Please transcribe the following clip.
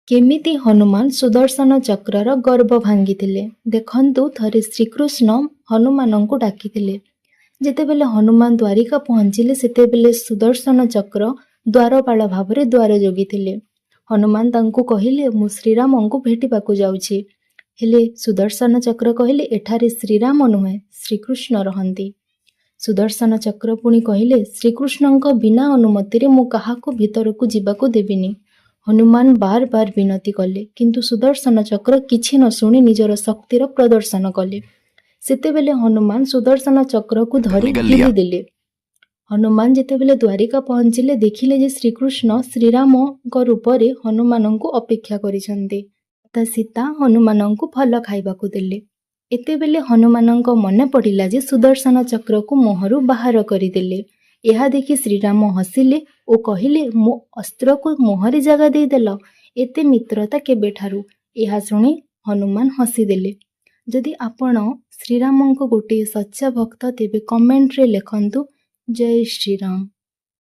କେମିତି ହନୁମାନ ସୁଦର୍ଶନ ଚକ୍ରର ଗର୍ବ ଭାଙ୍ଗିଥିଲେ? ଦେଖନ୍ତୁ, ଥରେ ଶ୍ରୀକୃଷ୍ଣ ହନୁମାନଙ୍କୁ ଡାକିଥିଲେ। ଯେତେବେଳେ ହନୁମାନ ଦ୍ୱାରିକା ପହଞ୍ଚିଲେ, ସେତେବେଳେ ସୁଦର୍ଶନ ଚକ୍ର ଦ୍ୱାରପାଳ ଭାବରେ ଦ୍ୱାର ଜଗିଥିଲେ। ହନୁମାନ ତାଙ୍କୁ କହିଲେ, "ମୁଁ ଶ୍ରୀରାମଙ୍କୁ ଭେଟିବାକୁ ଯାଉଛି।" ହେଲେ ସୁଦର୍ଶନ ଚକ୍ର କହିଲେ, "ଏଠାରେ ଶ୍ରୀରାମ ନୁହେଁ, ଶ୍ରୀକୃଷ୍ଣ ରହନ୍ତି।" ସୁଦର୍ଶନ ଚକ୍ର ପୁଣି କହିଲେ, "ଶ୍ରୀକୃଷ୍ଣଙ୍କ ବିନା ଅନୁମତିରେ ମୁଁ କାହାକୁ ଭିତରକୁ ଯିବାକୁ ଦେବିନି।" ହନୁମାନ ବାର ବାର ବିନତି କଲେ, କିନ୍ତୁ ସୁଦର୍ଶନ ଚକ୍ର କିଛି ନ ଶୁଣି ନିଜର ଶକ୍ତିର ପ୍ରଦର୍ଶନ କଲେ। ସେତେବେଳେ ହନୁମାନ ସୁଦର୍ଶନ ଚକ୍ରକୁ ଧରି निगल लिया। ଗିଳିଦେଲେ। ହନୁମାନ ଯେତେବେଳେ ଦ୍ୱାରିକା ପହଞ୍ଚିଲେ, ଦେଖିଲେ ଯେ ଶ୍ରୀକୃଷ୍ଣ ଶ୍ରୀରାମଙ୍କ ରୂପରେ ହନୁମାନଙ୍କୁ ଅପେକ୍ଷା କରିଛନ୍ତି। ମାତା ସୀତା ହନୁମାନଙ୍କୁ ଫଳ ଖାଇବାକୁ ଦେଲେ। ଏତେବେଳେ ହନୁମାନଙ୍କ ମନେ ପଡ଼ିଲା ଯେ ସୁଦର୍ଶନ ଚକ୍ରକୁ ମୁହଁରୁ ବାହାର କରିଦେଲେ। ଏହା ଦେଖି ଶ୍ରୀରାମ ହସିଲେ ଓ କହିଲେ, "ମୋ ଅସ୍ତ୍ରକୁ ମୁହଁରେ ଜାଗା ଦେଇଦେଲ, ଏତେ ମିତ୍ରତା କେବେଠାରୁ?" ଏହା ଶୁଣି ହନୁମାନ ହସିଦେଲେ। ଯଦି ଆପଣ ଶ୍ରୀରାମଙ୍କ ଗୋଟିଏ ସଚ୍ଚା ଭକ୍ତ, ତେବେ କମେଣ୍ଟରେ ଲେଖନ୍ତୁ, ଜୟ ଶ୍ରୀରାମ।